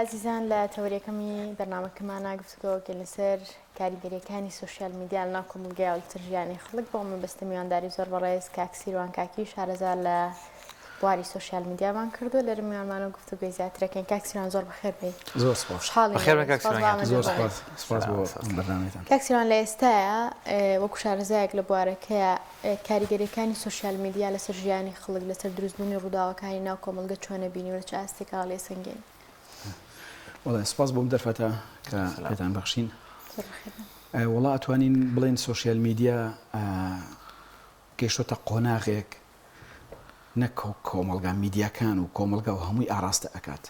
ئازیزان لە تەوەرەکەمی بەرنامەکەمانا گفتوگۆکەین لەسەر کاریگەریەکانی سۆشیال میدیا لەناو کۆمەڵگای و لەسەر ژیانی خەڵک بۆ مەبەستە میوانداری زۆر بەڕێز کاک سیروان کاکی شارەزا لە بواری سۆشیال میدیامان کردووە لێرە میوانمانە و گفتوگۆی زیاترەکەین کاک سیروان زۆر بەخێر بێی زۆر سپاس خۆشحاڵین بەخێر بێن کاک سپاس سیروان بۆ گیان. زۆر ئامادەبوونت. سپاس سپاس بۆ بەرنامەتان. کاک سیروان لە ئێستایا وەکو شارەزایەک لە بوارەکەیا کاریگەریەکانی سۆشیال میدیا لەسەر ژیانی خەڵک لەسەر دروستبوونی ڕووداوەکانی ناو کۆمەڵگە چۆنە بینی و لە چ ئاستێکا هەڵیەسەنگێنی؟ وەڵێ سپاس بۆم دەرفەتە کە پێتان بەخشین. وەڵا ئەتوانین بڵێن سۆشیال میدیا گەیشتۆتە قۆناغێک نەک کۆمەڵگا میدیاکان و کۆمەڵگا و هەمووی ئاراستە ئەکات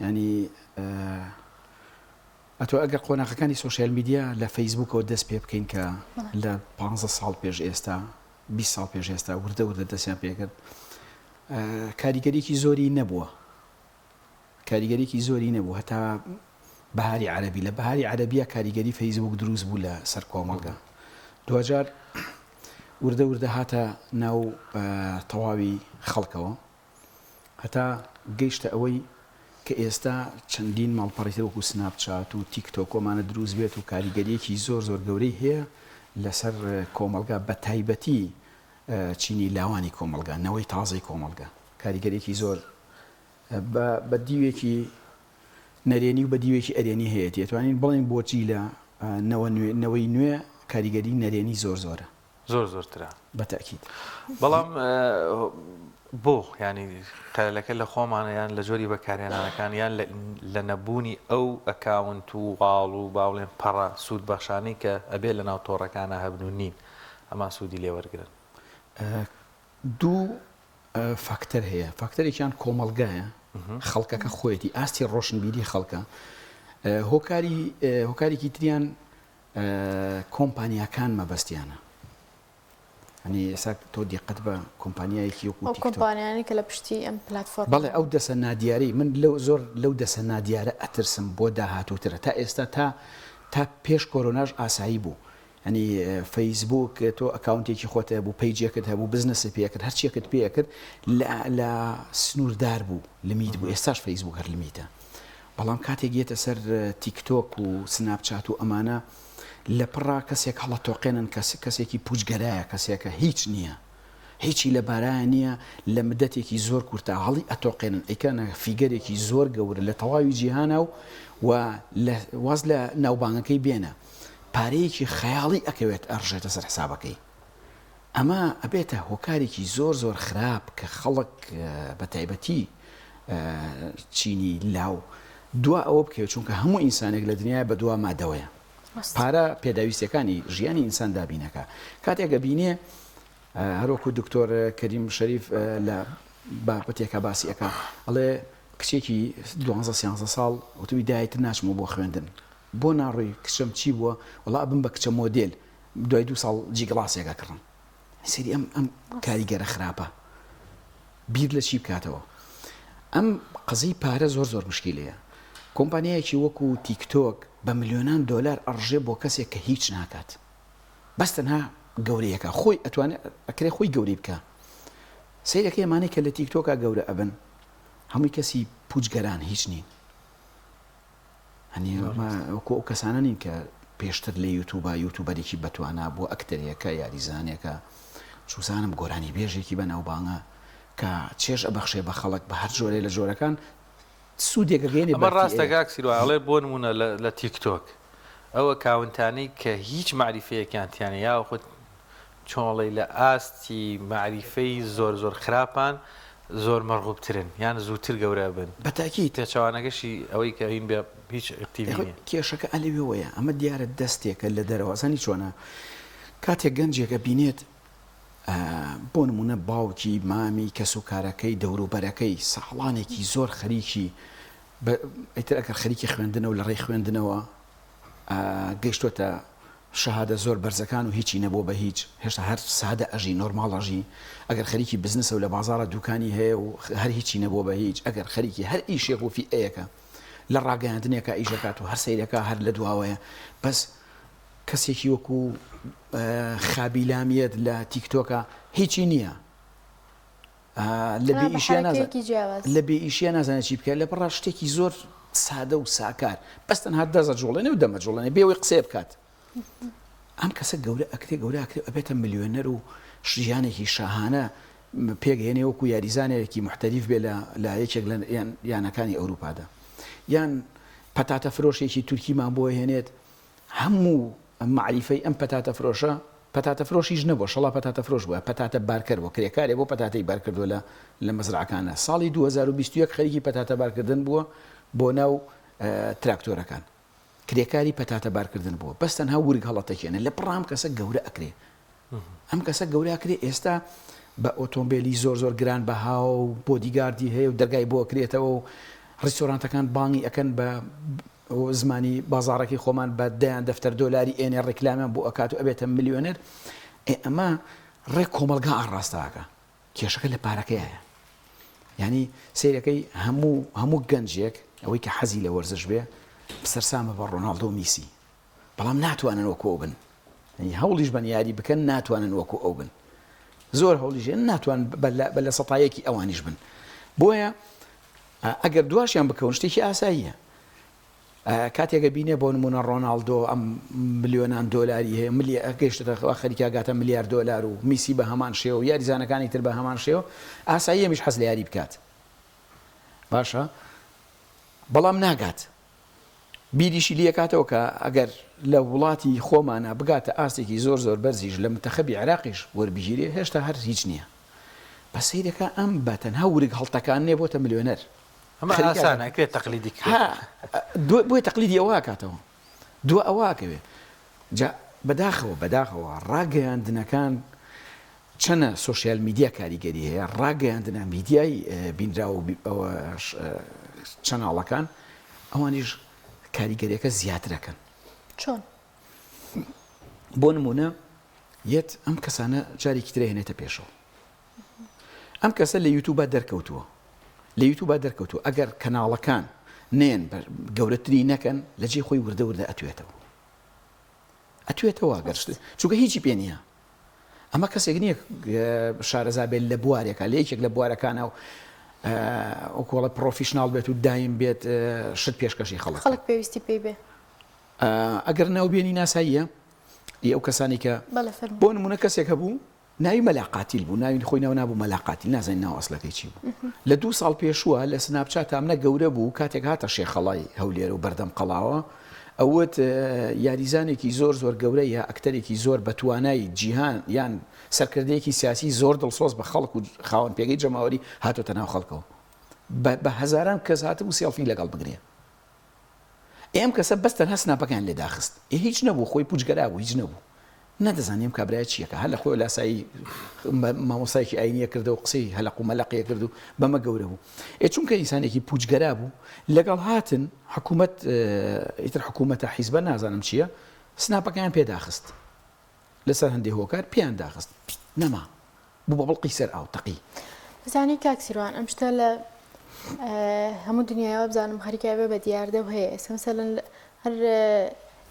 ینی ئەتۆ ئەگەر قۆناغەکانی سۆشیال میدیا لە فەیسبوکەوە دەست پێ بکەین کە لە 15 ساڵ پێش ئێستا 20 ساڵ پێش ئێستا وردە وردە دەستیان پێکرد کاریگەریکی زۆری نەبووە کاریگەریکی زۆری نەبوو هەتا بەهاری عەرەبی لە بەهاری عەرەبیە کاریگەری فەیسبوک دروست بوو لە سەر کۆمەڵگە دواجار وردە وردە هاتە ناو تەواوی خەڵکەوە هەتا گەیشتە ئەوەی کە ئێستا چەندین ماڵپەڕی تر وەکو سناپ چات و تیک تۆک ئەمانە دروست بێت و کاریگەریەکی زۆر زۆر گەورەی هەیە لەسەر کۆمەڵگا بە تایبەتی چینی لاوانی کۆمەڵگا نەوەی تازەی کۆمەڵگا کاریگەریەکی زۆر بە دیوێکی نەرێنی و بە دیوێکی ئەرێنی هەیەتی ئەتوانین بڵێین بۆ جیلە نەوە نوێ نەوەی نوێ کاریگەری نەرێنی زۆر زۆرە. زۆر زۆرترە. بە تەئکید. بەڵام بۆ یانی خەلەلەکە لە خۆمانە یان لە جۆری بەکارهێنانەکان یان لە نەبوونی ئەو ئەکاونت و واڵ و با بڵێن پەڕە سوودبەخشانەی کە ئەبێ لەناو تۆڕەکانا هەبن و نین ئەمان سوودی لێ وەرگرن؟ دوو فاکتەر هەیە، فاکتەرێکیان کۆمەڵگایە، خەڵکەکە خۆیەتی، ئاستی ڕۆشنبیری خەڵکە، هۆکاری هۆکارێکی تریان کۆمپانیاکان مەبەستیانە. ئەنی ئێستا تۆ دیقەت بە کۆمپانیایەکی وەکو ئەو کۆمپانیانی کە لە پشتی ئەم پلاتفۆرم بەڵێ ئەو دەسە نادیارەی من لەو زۆر لەو دەسە نادیارە ئەترسم بۆ داهاتووترە تا ئێستا تا تا پێش کۆرۆناش ئاسایی بوو یانی فەیسبووک تۆ ئەکاونتێکی خۆت هەبوو پەیجێکت هەبوو بزنست پێ ئەکرد هەرچیەکت پێ ئەکرد لە لە سنووردار بوو limit بوو ئێستاش فەیسبووک هەر limit ە بەڵام کاتێک یەتە سەر تیکتۆک و سناپچات و ئەمانە لە پڕا کەسێک هەڵە تۆقێنن کەس کەسێکی پوچگەرایە کەسێکە هیچ نییە هیچی لە بارایە نییە لە مدەتێکی زۆر کورتا هەڵی ئەتۆقێنن ئەیکەنە figure ێکی زۆر گەورە لە تەواوی جیهانا و و لە واز لە ناوبانگەکەی بێنە پارەیەکی خەیاڵی ئەکەوێت ئەڕژێتە سەر حسابەکەی ئەمە ئەبێتە هۆکارێکی زۆر زۆر خراپ کە خەڵک بە تایبەتی چینی لاو دوا ئەوە بکەوێت چونکە هەموو ئینسانێک لە دنیای بە دوا مادەوەیە پارە پێداویستەکانی ژیانی ئینسان دابینەکە کاتێک ئەبینێ هەروەکو دکتۆر کەریم شەریف لە بابەتێکا باسی ئەکا ئەڵێ کچێکی دوانزە سیانزە ساڵ وتوی دایتر ناچمەوە بۆ خوێندن بۆ ناڕۆی کچم چی بووە وەڵا ئەبم بە کچە مۆدێل دوای دوو ساڵ جیگڵاسێک ئەکڕم سەیری ئەم ئەم کاریگەرە خراپە بیر لە چی بکاتەوە ئەم قەزیی پارە زۆر زۆر مشکیلەیە کۆمپانیایەکی وەکو تیکتۆک بە ملیۆنان دۆلار ئەڕژێ بۆ کەسێک کە هیچ ناکات بەس تەنها گەورەیەکە خۆی ئەتوانێت ئەکرێ خۆی گەورەی بکە سەیرەکەی ئەمانەی کە لە تیکتۆکا گەورە ئەبن هەمووی کەسی پوچگەران هیچ نین هەنی وەکو ئەو کەسانە نین کە پێشتر لە یوتوبا یوتوبەرێکی بەتوانا بووە ئەکتەرێکە یاریزانێکە چوزانم گۆرانی بێژێکی بەناوبانگە کە چێژ ئەبەخشێ بە خەڵک بە هەر جۆرێ لە جۆرەکان سوودێک ئەگەیەنێ ئەمە ڕاستە کاک سیروان ئەڵێ بۆ نموونە لە تیک تۆک ئەو ئەکاونتانەی کە هیچ مەعریفەیەکیان تیا نیە یاخود چۆڵی لە ئاستی مەعریفەی زۆر زۆر خراپان زۆر مەرغوبترن یان زووتر گەورە ئەبن بە تاکید. پێچەوانەکەشی ئەوەی کە هین بێ هیچ active ی نیە. کێشەکە ئەلەوێوەیە ئەمە دیارە دەستێکە لە دەرەوە ئەزانی چۆنە کاتێک گەنجێک ئەبینێت بۆ نمونە باوکی مامی کەس و کارەکەی دەوروبەرەکەی ساڵانێکی زۆر خەریکی ئیتر ئەگەر خەریکی خوێندنە و لە ڕێی خوێندنەوە گەیشتۆتە شەهادە زۆر بەرزەکان و هیچی نەبووە بە هیچ هێشتا هەر سادە ئەژی نۆرماڵ ئەژی ئەگەر خەریکی بزنسە و لە بازاڕا دوکانی هەیە و هەر هیچی نەبووە بە هیچ ئەگەر خەریکی هەر ئیشێک و فیئەیەکە لە ڕاگەیاندنێکا ئیش ئەکات و هەر سەیرەکا هەر لە دواوەیە بەس کەسێکی وەکو خابی لامیەت لە تیکتۆکە هیچی نییە. لە بێ ئیشیا نازانێت لە بێ ئیشیا نازانێت چی بکات لە بڕا شتێکی زۆر سادە و ساکار بەس تەنها دەزە جوڵێنێ و دەمە جوڵێنێ بێ ئەوەی قسەیە بکات ئەم کەسە گەورە ئەکرێ گەورە ئەکرێ ئەبێتە ملیۆنەر و ژیانێکی شاهانە پێک هێنێ وەکو یاریزانێکی محتەریف بێ لە لە یەکێک لە یانەکانی ئەوروپادا یان پەتاتە فرۆشێکی تورکیمان بۆ هێنێت هەموو مەعریفەی ئەم پەتاتە فرۆشە پەتاتە فرۆشیش نەبووە شەڵا پەتاتە فرۆش بووە پەتاتە بارکەر بووە کرێکارێ بۆ پەتاتەی بار کردووە لە لە مەزرعەکانە ساڵی 2021 خەریکی پەتاتە بارکردن بووە بۆ ناو تراکتۆرەکان کرێکاری پەتاتە بارکردن بووە بەس تەنها ورگ هەڵەتەکێنێ لە پڕ ئەم کەسە گەورە ئەکرێ ئەم کەسە گەورە ئەکرێ ئێستا بە ئۆتۆمبیلی زۆر زۆر گران بەها و بۆدیگاردی هەیە و دەرگای بۆ ئەکرێتەوە و ڕیستۆرانتەکان بانگی ئەکەن بە زمانی بازاڕەکەی خۆمان بە دەیان دەفتەر دۆلاری ئێنێ ڕیکلامیان بۆ ئەکات و ئەبێتە ملیۆنێر ئێ ئەمە ڕێک کۆمەڵگا ئاڕاستە ئەکا کێشەکە لە پارەکەیە یعنی سەیرەکەی هەموو هەموو گەنجێک ئەوەی کە حەزی لە وەرزش بێ سەرسامە بە ڕۆناڵدۆ و میسی بەڵام ناتوانن وەکو ئەو بن یعنی هەوڵیش بەن یاری بکەن ناتوانن وەکو ئەو بن زۆر هەوڵیش ناتوان بە لە سەتایەکی ئەوانیش بن بۆیە ئەگەر دواشیان بکەون شتێکی ئاساییە. کاتێک ئەبینێ بۆ نمونە ڕۆناڵدۆ ئەم ملیۆنان دۆلاری هەیە ملی گەیشتە خەریکە گاتە ملیار دۆلار و میسی بە هەمان شێوە و یاریزانەکانی تر بە هەمان شێوە ئاسایی ئەمیش حەز لە یاری بکات باشە بەڵام ناگات بیریشی لێکاتەوە کە ئەگەر لە وڵاتی خۆمانە بگاتە ئاستێکی زۆر زۆر بەرزیش لە منتەخەبی عێراقیش وەربگیرێ هێشتا هەر هیچ نییە بەس سەیرەکە ئەم بە تەنها ورگ هەڵتەکاننێ بۆتە ملیۆنەر. ئەمە ئاسانە ئەکرێت تەقلیدی کرێت. ها بۆیە تەقلیدی ئەوە ئەکاتەوە دوا ئەوە ئەکەوێ جا بەداخەوە بەداخەوە ڕاگەیاندنەکان چەنە سۆشیال میدیا کاریگەری هەیە ڕاگەیاندنە میدیای بینراو و ئەوە چەناڵەکان ئەوانیش کاریگەریەکە زیاترەکەن. چۆن؟ بۆ نمونە یەت ئەم کەسانە جارێکی ترە هێنێتە پێشەوە ئەم کەسە لە یوتوبا دەرکەوتووە لە یوتوبا دەرکەوتووە ئەگەر کەناڵەکان نێن گەورەتری نەکەن لە جێ خۆی وردە وردە ئەتوێتەوە ئەتوێتەوە گەر چونکە هیچی پێ نییە ئەمە کەسێک نییە شارەزا بێت لە بوارێکە لە یەکێک لە بوارەکانە و ئەو کۆڵە professional بێت و دایم بێت شت پێشکەشی خەڵک خەڵک پێویستی پێی بێ ئەگەر ناو بێنی ناساییە ی ئەو کەسانی کە بۆ نمونە کەسێک هەبوو ناوی مەلا قاتیل بوو ناوی خۆی ناو نابوو مەلا قاتیل نازانین ناو ئەسلەکەی چی بوو لە دوو ساڵ پێشووە لە سناپچات تامنە گەورە بوو کاتێک هاتە شێخەڵای هەولێر و بەردەم قەڵاوە ئەوت یاریزانێکی زۆر زۆر گەورە یا ئەکتەرێکی زۆر بەتوانای جیهان یان سەرکردەیەکی سیاسی زۆر دڵسۆز بە خەڵک و خاوەن پێگەی جەماوەری هاتۆتە ناو خەڵکەوە بە هەزاران کەس هاتبوو سێڵفی لەگەڵ بگرێ ئێ ئەم کەسە بەس تەنها سناپەکەیان لێ داخست ئێ هیچ نەبوو خۆی پوچگەرا بوو هیچ نەبوو نەدەزانی ئەم کابرایە چیەکە هەر لە خۆی لاسایی مامۆستایەکی ئاینیە کردەوە قسەی هەلەق و مەلەقیە کرد و بەمە گەورە بوو ئێ چونکە ئینسانێکی پوچگەرا بوو لەگەڵ هاتن حکوومەت ئیتر حکوومەتە حیزبە نازانم چییە سناپەکەیان پێ داخست لەسەر هەندێ هۆکار پێیان داخست نەما بوو بە بڵقی سەر ئاو تەقی. ئەزانی کاک سیروان ئەم شتە لە هەموو دنیای وابزانم خەریکە ئەبێ بە دیاردە و هەیە ئێستا مەسەلەن هەر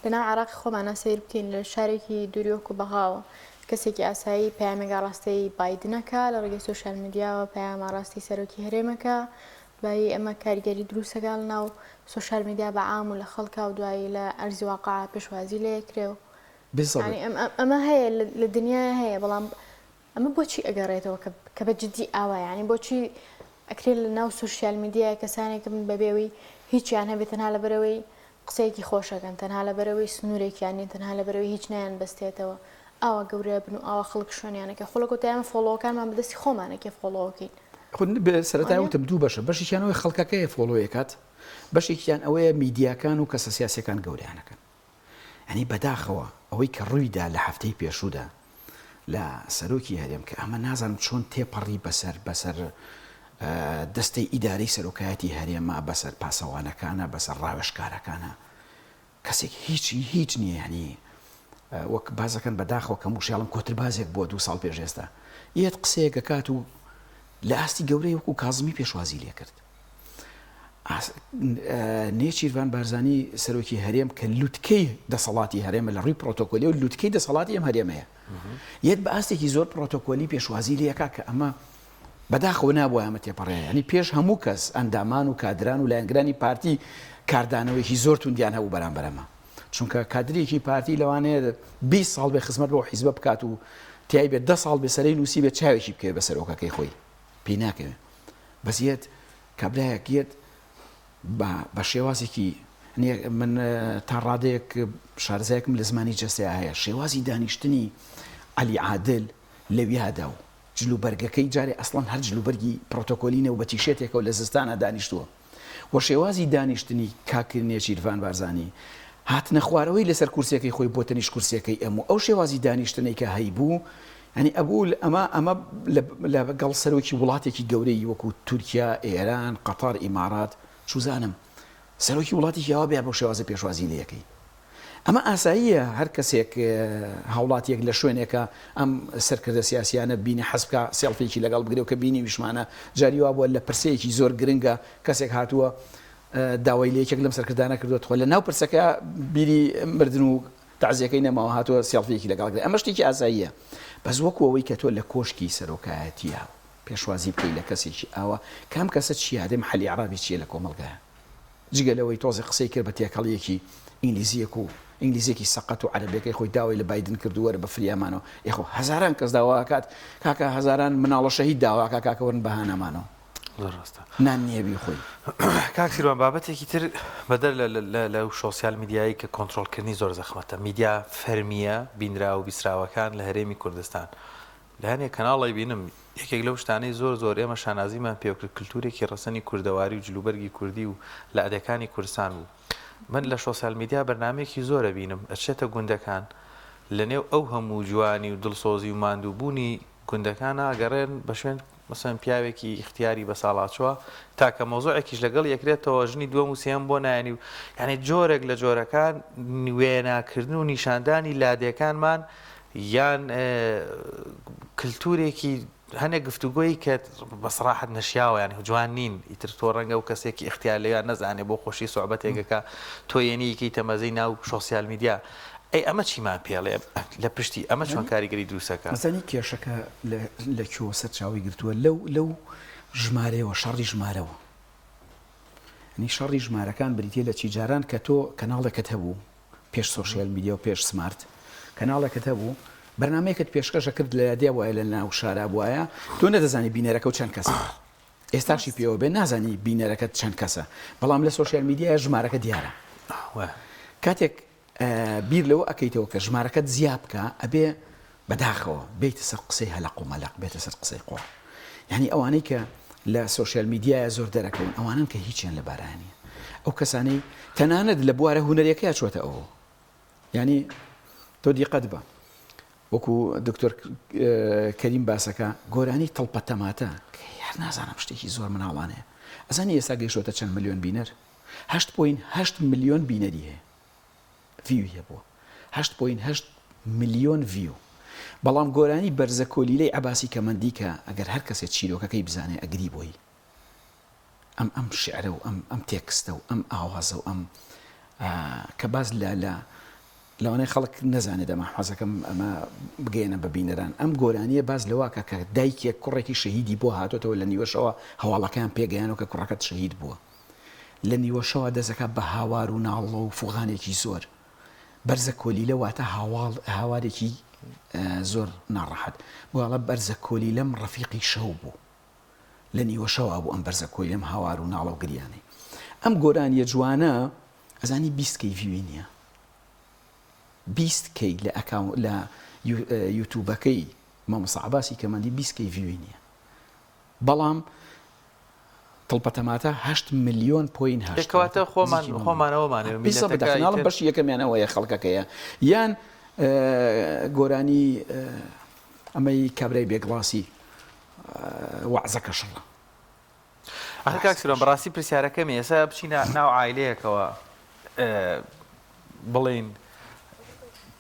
لەناو عێراقی خۆمانا سەیر بکەین لە شارێکی دووری وەکو بەغاوە کەسێکی ئاسایی پەیامێک ئاڕاستەی بایدنەکە لە ڕێگەی سۆشیال میدیاوە پەیام ئاڕاستەی سەرۆکی هەرێمەکە دوایی ئەمە کاریگەری دروستەکە لە ناو سۆشیال میدیا بە عام و لە خەڵکا و دوایی لە ئەرزی واقع پێشوازی لێ کرێ و بالضبط. یانی ئەمە هەیە لە دنیایا هەیە بەڵام ئەمە بۆچی ئەگەڕێتەوە کە کە بە جدی ئاوا یانی بۆچی ئەکرێت لە ناو سۆشیال میدیای کەسانێک بن بەبێ ئەوەی هیچیان هەبێت تەنها لەبەرەوەی قسەیەکی خۆشەکەن تەنها لەبەرەوەی سنوورێکیان نیە تەنها لەبەرەوەی هیچ نایان بەستێتەوە ئاوا گەورە بن و ئاوا خەڵک شوێنیانەکە خۆ لە کۆتایی ئەمە follow ەکانمان بەدەستی خۆمانە کێ follow ەکەین خۆ سەرەتا وتم دوو بەشە بەشێکیان ئەوەی خەڵکەکەیە follow ی ئەکات بەشێکیان ئەوەیە میدیاکان و کەسە سیاسیەکان گەورەیانەکەن یانی بەداخەوە ئەوەی کە ڕوویدا لە هەفتەی پێشوودا لە سەرۆکی هەرێم کە ئەمە نازانم چۆن تێپەڕی بەسەر بەسەر دەستەی ئیدارەی سەرۆکایەتی هەرێمە بەسەر پاسەوانەکانە بەسەر ڕاوێژکارەکانە کەسێک هیچی هیچ نییە یعنی وەک بازەکەن بەداخەوە کە موشیاڵم کۆتربازێک بووە دوو ساڵ پێش ئێستا یەت قسەیەکە کات و لە ئاستی گەورەی وەکو کازمی پێشوازی لێکرد نێچیرڤان بارزانی سەرۆکی هەرێم کە لوتکەی دەسەڵاتی هەرێمە لە ڕووی پرۆتۆکۆلی و لوتکەی دەسەڵاتی ئەم هەرێمەیە یەت بە ئاستێکی زۆر پرۆتۆکۆلی پێشوازی لەکا کە ئەمە. بەداخەوە نابوایە ئەمە تێپەڕێ یانی پێش هەموو کەس ئەندامان و کادران و لایەنگرانی پارتی کاردانەوەیەکی زۆر توندیان هەبوو بەرامبەر ئەمە چونکە کادرێکی پارتی لەوانەیە 20 ساڵ بێ خزمەت بۆ حیزبە بکات و تای بێت ده ساڵ بێ سەرەی نووسی بێت چاوێکی بکەوێت بە سەرۆکەکەی خۆی پێی ناکەوێت بەس یەت کابرایەک یەت بە بە شێوازێکی من تا ڕادەیەک شارزایەکم لە زمانی جەستەیا هەیە شێوازی دانیشتنی عەلی عادل لەویادا و جل و بەرگەکەی جارێ ئەسڵەن هەر جل و بەرگی پڕۆتۆکۆلی نەبوو بە تیشێرتێکەوە لە زستانا دانیشتووە و شێوازی دانیشتنی کاک نێچیرڤان بارزانی هاتنە خوارەوەی لەسەر کورسیەکەی خۆی بۆ تەنیشت کورسیەکەی ئەم و ئەو شێوازی دانیشتنەی کە هەیبوو یانی ئەبوو ئەمە ئەمە لە گەڵ سەرۆکی وڵاتێکی گەورەی وەکو تورکیا ئێران قەتەر ئیمارات چوزانم سەرۆکی وڵاتێکی ئاوا بێ بەو شێوازە پێشوازی لێ ئەکەی ئەمە ئاساییە هەر کەسێک هاوڵاتیەک لە شوێنێکە ئەم سەرکردە سیاسیانە بینی حەز بکا سێڵفیەکی لەگەڵ بگرێ و کە بینیویشمانە جاری وا بووە لە پرسەیەکی زۆر گرنگە کەسێک هاتووە داوای لە یەکێک لەم سەرکردانە کردووە تخوا لە ناو پرسەکە بیری مردن و تەعزیەکەی نەماوە هاتووە سێڵفیەکی لەگەڵ گرێ ئەمە شتێکی ئاساییە بەس وەکو ئەوەی کە تۆ لە کۆشکی سەرۆکایەتیە پێشوازی بکەی لە کەسێکی ئاوا کام کەسە چییە دێ محەلی ئیعرابی چییە لە کۆمەڵگایە جگە لەوەی تۆزێ قسەی کرد بە تێکەڵیەکی ئینگلیزیەک و ئینگلیزیەکی سەقەت و عەرەبیەکەی خۆی داوای لە بایدن کرد و وەرە بە فریامانەوە ئێ خۆ هەزاران کەس داوا ئەکات کاکە هەزاران مناڵە شەهید داوا ئەکا کاکە وەرن بە هانامانەوە زۆر ڕاستە. نان نییە بیخۆی. کاک سیروان بابەتێکی تر بەدەر لە لە لەو شۆسیال میدیایی کە کۆنترۆڵکردنی زۆر زەخمەتە میدیا فەرمییە بینراو و بیستراوەکان لە هەرێمی کوردستان لە هەنێ کەناڵ ئەیبینم یەکێک لەو شتانەی زۆر زۆر ئێمە شانازیمان پێوە کرد کلتورێکی ڕەسەنی کوردەواری و جلوبەرگی کوردی و لادێکانی کوردستان بوو من لە شۆسیال میدیا بەرنامەیەکی زۆر ئەبینم ئەچێتە گوندەکان لە نێو ئەو هەموو جوانی و دڵسۆزی و ماندووبوونی گوندەکانا ئەگەڕێن بە شوێن مەسەلەن پیاوێکی ئیختیاری بەساڵاچووە تاکە مەوزوعێکیش لەگەڵ یەکرێتەوە ژنی دووەم و سێیەم بۆ نایەنی و یعنی جۆرێک لە جۆرەکان وێناکردن و نیشاندانی لادێکانمان یان کلتورێکی هەنێک گفتوگۆی کە بە سەراحەت نەشیاوە یانی جوان نین ئیتر تۆ ڕەنگە و کەسێکی ئیختیار لەویا نەزانێ بۆ خۆشی سوعبەتێکەکە تۆ یەنی یکەیتە مەزەی ناو شۆسیال میدیا ئەی ئەمە چیمان پێڵێ لە پشتی ئەمە چۆن کاریگەری دروستەکە؟ ئەزانی کێشەکە لە کوێوە سەرچاوەی گرتووە لەو لەو ژمارەیەوە شەڕی ژمارەوە یانی شەڕی ژمارەکان بریتیە لە چی جاران کە تۆ کەناڵێکت هەبوو پێش سۆشیال میدیا و پێش سمارت کەناڵێکت هەبوو بەرنامەیەکت پێشکەش ئەکرد لە لادێ بوایە لە ناو شارا بوایە تۆ نەدەزانی بینەرەکەو چەند کەسە ئێستاشی پێوە بێ نازانی بینەرەکەت چەند کەسە بەڵام لە سۆشیال میدیایە ژمارەکە دیارە کاتێک بیر لەوە ئەکەیتەوە کە ژمارەکەت زیا بکە ئەبێ بەداخەوە بێیتە سەر قسەی هەلەق و مەلەق بێتە سەر قسەی قۆڕ یانی ئەوانەی کە لە سۆشیال میدیایە زۆر دەرەکەون ئەوانەن کە هیچیان لە بارا نییە ئەو کەسانەی تەنانەت لە بوارە هونەریەکەیا چۆتە ئەوە یانی تۆ دیقەت بە وەکو دکتۆر کەریم باسەکە گۆرانی تڵپە تەماتە کە هەر نازانم شتێکی زۆر مناڵانەیە ئەزانی ئێستا گەیشتۆتە چەند ملیۆن بینەر هەشت point هەشت ملیۆن بینەری هەیە view ی هەبووە 8.8 ملیۆن view بەڵام گۆرانی بەرزە کۆلیلەی عەباسی کەمەندی کە ئەگەر هەر کەسێ چیرۆکەکەی بزانێ ئەگری بۆی ئەم ئەم شعرە و ئەم ئەم تێکستە و ئەم ئاوازە و ئەم کە باس لە لە لەوانەیە خەڵک نەزانێت ئەمە حەزەکەم ئەمە بگەیەنە بە بینەران ئەم گۆرانیە باس لەواکە کە دایکێک کوڕێکی شەهیدی بۆ هاتۆتەوە لە نیوەشەوە هەواڵەکەیان پێگەیانەوە کە کوڕەکەت شەهید بووە لە نیوەشەوە دەست ئەکا بە هاوار و ناڵە و فوغانێکی زۆر. بەرزە کۆلیلە واتە هاواڵ هاوارێکی زۆر ناڕەحەت. بۆ ئەڵێ بەرزە کۆلیلەم ڕەفیقی شەو بوو. لە نیوەشەوا بوو ئەم بەرزە کۆیلەم هاوار و ناڵە و گریانەی. ئەم گۆرانیە جوانە ئەزانی 20 K view ی نییە. 20 K لە ئەکاو لە یوتوبەکەی مامۆستا عەباسی کەمەندی 20 K view ی نییە. بەڵام تڵپە تەماتە هەشت ملیۆن point هەشت کەواتە خۆمان خۆمان ئەوەمان هەیە میللەتەکە ئیتر بەشی یەکەمیان ئەوەیە خەڵکەکەیە یان گۆرانی ئەمەی کابرای بێگڵاسی وەعزەکە شڕە. ئاخر کاک سیروان بەڕاستی پرسیارەکەمی ئێستا بچینە ناو عایلەیەکەوە بڵێین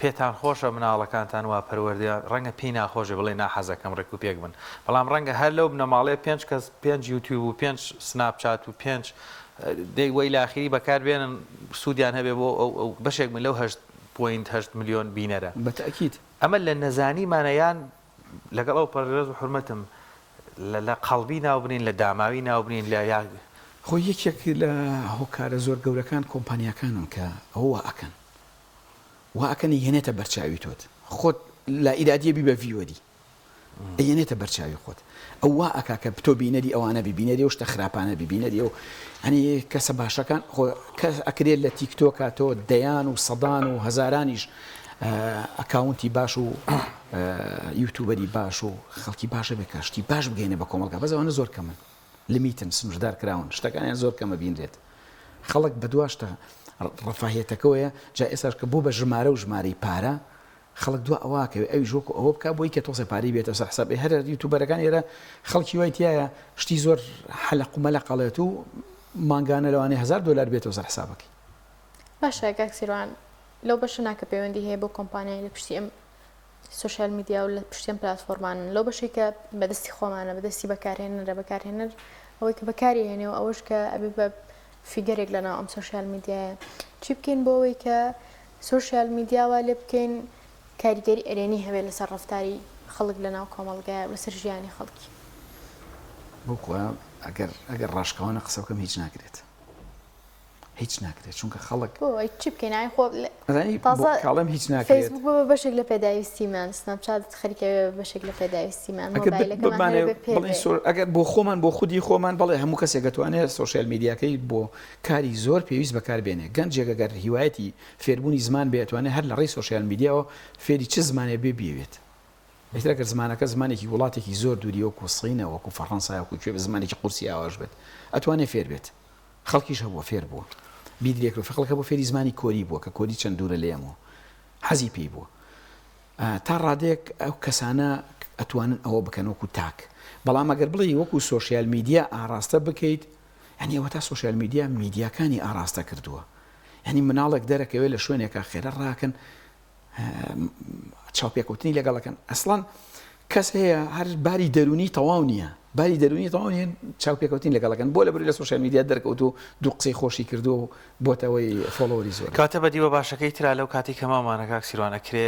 پێتان خۆشە مناڵەکانتان وا پەروەردە ڕەنگە پێی ناخۆشێ بڵێ ناحەزەکەم ڕێک و پێک بن بەڵام ڕەنگە هەر لەو بنەماڵەیە پێنج کەس پێنج یوتیوب و پێنج سناپچات و پێنج دەی وەی لاخیری بەکار بێنن سوودیان هەبێ بۆ ئەو ئەو بەشێک من لەو هەشت point هەشت ملیۆن بینەرە بە تەئکید. ئەمە لە نەزانیمانە یان لەگەڵ ئەو پەڕی ڕێز و حورمەتم. لە لە قەڵبی ناو بنێین لە داماوی ناو بنێین لە یا. خۆ یەکێک لە هۆکارە زۆر گەورەکان کۆمپانیاکانن کە ئەوە وا ئەکەن وا ئەکەن ئەیهێنێتە بەرچاوی تۆت خۆت لا ئیرادیە بی بە viewer ی ئەیەنێتە بەر چاوی خۆت ئەو وا ئەکا کە تۆ بینەری ئەوانە بی بینەری ئەو شتە خراپانە بی بینەری ئەو یانی کەسە باشەکان خۆ کەس ئەکرێت لە تیک تۆکا تۆ دەیان و سەدان و هەزارانیش account ی باش و یوتوبەری باش و خەڵکی باشە بێ کە شتی باش بگەینە بە کۆمەڵگا بەس ئەوانە زۆر کەمن limit ن سنووردار کراون شتەکانیان زۆر کەمە بینرێت خەڵک بەدوا شتە ڕەفاهیەتەکەوەیە جا ئێستاش کە بۆ بە ژمارە و ژمارەی پارە خەڵک دوا ئەوە ئەکەوێ ئەویش وەکو ئەوە بکا بۆی کە تۆزێ پارەی بێتە سەر حساب ئێ هەر یوتوبەرەکان ئێرە خەڵکی وای تیایە شتی زۆر حەلەق و مەلەق ئەڵێت و مانگانە لەوانەیە هەزار دۆلار بێتەوە سەر حسابەکەی. باشە کاک سیروان لەو بەشە نا کە پەیوەندی هەیە بۆ کۆمپانیای لە پشتی ئەم سۆشیال میدیا و لە پشتی ئەم پلاتفۆرمانن لەو بەشەی کە بەدەستی خۆمانە بەدەستی بەکارهێنەرە بەکارهێنەر ئەوەی کە بەکاری هێنێ و ئەوەش کە ئەبێ بە figure ێک لەناو ئەم سۆشیال میدیایە چی بکەین بۆ ئەوەی کە سۆشیال میدیا وا لێ بکەین کاریگەری ئەرێنی هەبێت لەسەر ڕەفتاری خەڵک لەناو کۆمەڵگایە و لەسەر ژیانی خەڵکی. بۆ خوا ئەگەر ئەگەر ڕاشکاوانە قسە بکەم هیچ ناکرێت هیچ ناکرێت چونکە خەڵک بۆ ئەی چی بکەین ئای خۆ ئەزانی بۆ تازە کاڵێم هیچ ناکرێت فەیسبوک بۆ بە بەشێک لە پێداویستیمان سناپچات خەریکە بێ بە بەشێک لە پێداویستیمان ئەگەر ب- مۆبایلەکەمان هەر بمانەوێ بێ پێ بڵێین بێ سۆ ئەگەر بۆ خۆمان بۆ خودی خۆمان بەڵێ هەموو کەسێک ئەتوانێت سۆشیال میدیاکەی بۆ کاری زۆر پێویست بەکار بێنێ گەنجێک ئەگەر هیوایەتی فێربوونی زمان بێ ئەتوانێ هەر لە ڕێی سۆشیال میدیاوە فێری چ زمانێ بێ بیەوێت ئیتر ئەگەر زمانەکە زمانێکی وڵاتێکی زۆر دووری وەکو سینە وەکو فەڕەنسا وەکو کوێ بێ زمانێکی قورسی ئاواش بێت ئەتوانێ فێر بێت خەڵکیش هەبووە فێر بووە بیری لێ کرد خەڵک هەبوو فێری زمانی کۆری بووە کە کۆری چەند دوورە لە ئێمەوە حەزی پێی بووە تا ڕادەیەک ئەو کەسانە ئەتوانن ئەوە بکەن وەکو تاک بەڵام ئەگەر بڵێی وەکو سۆشیال میدیا ئاڕاستە بکەیت یانی ئەوەتا سۆشیال میدیا میدیاکانی ئاڕاستە کردووە یانی مناڵێک دەرەکەوێت لە شوێنێکا خێرا ڕاکەن چاوپێکەوتنی لەگەڵەکەن ئەسڵەن کەس هەیە هەر باری دەرونی تەواو نییە باری دەرونی تەواو نیە چاوپێکەوتنی لەگەڵەکەن بۆ لە بری لە سۆشیال میدیا دەرکەوت و دوو قسەی خۆشی کردو و بۆتەوەی follower ی زۆر کاتە بە دیوە باشەکەی ترا لەو کاتی کە ماومانە کاک سیروان ئەکرێ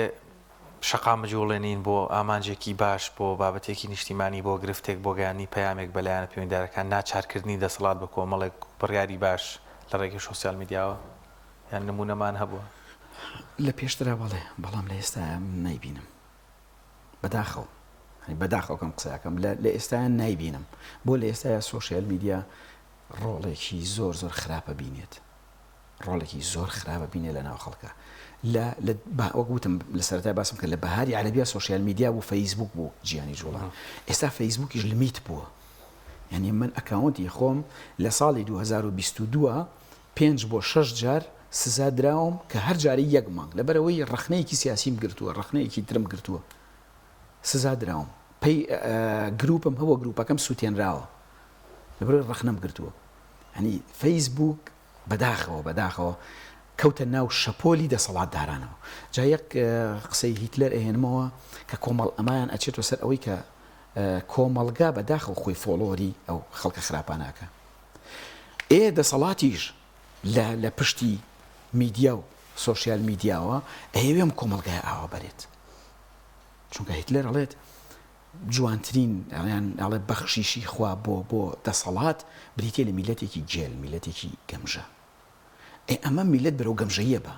شەقام بجوڵێنین بۆ ئامانجێکی باش بۆ بابەتێکی نیشتیمانی بۆ گرفتێک بۆ گەیاندنی پەیامێک بە لایەنە پەیوەندیدارەکان ناچارکردنی دەسەڵات بە کۆمەڵێک بڕیاری باش لە ڕێگەی شۆسیال میدیاوە یان نموونەمان هەبووە؟ لە پێشترا بەڵێ بەڵام لە ئێستایا من نایبینم بەداخەوە یانی بەداخەوە کەم قسە ئەکەم لە لە ئێستایا نایبینم بۆ لە ئێستایا سۆشیال میدیا ڕۆڵێکی زۆر زۆر خراپە بینێت ڕۆڵێکی زۆر خراپە بینێ لە ناو خەڵکە لە لە وەک وتم لە سەرەتای باسم کرد لە بەهاری عەرەبیا سۆشیال میدیا بوو فەیسبوک بوو جیهانی جوڵان ئێستا فەیسبوکیش limit بووە یعنی من account ی خۆم لە ساڵی 2022 پێنج بۆ شەش جار سزا دراوم کە هەر جارەی یەک مانگ لەبەرئەوەی ڕەخنەیەکی سیاسیم گرتووە ڕەخنەیەکی ترم گرتووە سزا دراوم پەی گروپم هەبووە گروپەکەم سوتێنراوە لەبەرئەوەی ڕەخنەم گرتووە یانی فەیسبوک بەداخەوە بەداخەوە کەوتە ناو شەپۆلی دەسەڵاتدارانەوە جا یەک قسەی هیتلەر ئەهێنمەوە کە کۆمەڵ ئەمایان ئەچێتەوە سەر ئەوەی کە کۆمەڵگا بەداخەوە خۆی follower ی ئەو خەڵکە خراپانەکە ئێ دەسەڵاتیش لە لە پشتی میدیا و سۆشیال میدیاوە ئەیەوێ ئەم کۆمەڵگایە ئاوا بەرێت چونکە هیتلەر ئەڵێت جوانترین ئەڵیان ئەڵێ بەخشیشی خوا بۆ بۆ دەسەڵات بریتە لە میلەتێکی گێل میلەتێکی گەمژە ئێ ئەمە میلەت بەرەو گەمژەیە بە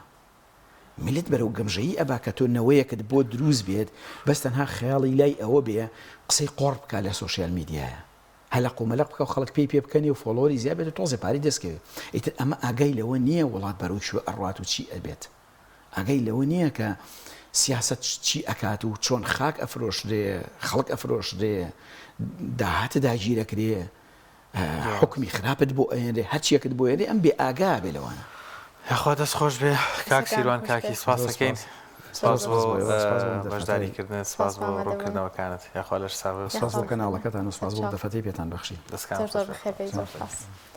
میلەت بەرەو گەمژەیی ئەبا کە تۆ نەوەیەکت بۆ دروست بێت بەس تەنها خەیاڵی لای ئەوە بێ قسەی قۆڕ بکا لە سۆشیال میدیایە هەلەق و مەلەق بکا و خەڵک پێی پێ بکەنێ و follower ی زیاد بێت و تۆزێ پارەی دەست کەوێ. ئیتر ئەمە ئاگای لەوە نییە وڵات بەرەو کوێ ئەڕوات و چی ئەبێت. ئاگای لەوە نییە کە سیاسەت چی ئەکات و چۆن خاک ئەفرۆشرێ، خەڵک ئەفرۆشرێ، داهات داگیرەکرێ، حوکمی خراپت بۆ ئەیەنرێ، هەرچیەکت بۆ ئەیەنرێ ئەم بێ ئاگا بێ لەوانە. یاخوا دەست خۆش بێ کاک دەستەکانت سیروان خۆش کاکی بێت. سپاس زۆر ئەکەین سپاس. سپاس زۆر بۆ سپاس بۆ ئێوە، سپاس بۆ ئەم دەرفەتەی. بەشداریکردنت سپاس سپاس بۆ بۆ ئامادەبوون. ڕوونکردنەوەکانت یاخوا لەش ساغ بێ سپاس یاخوا بۆ کەناڵەکەتان و سپاس بۆ سەرچاو. دەرفەتەی پێتان بەخشی. دەستکانت زۆر خۆش زۆر بێ بەخێر بێی زۆر سپاس.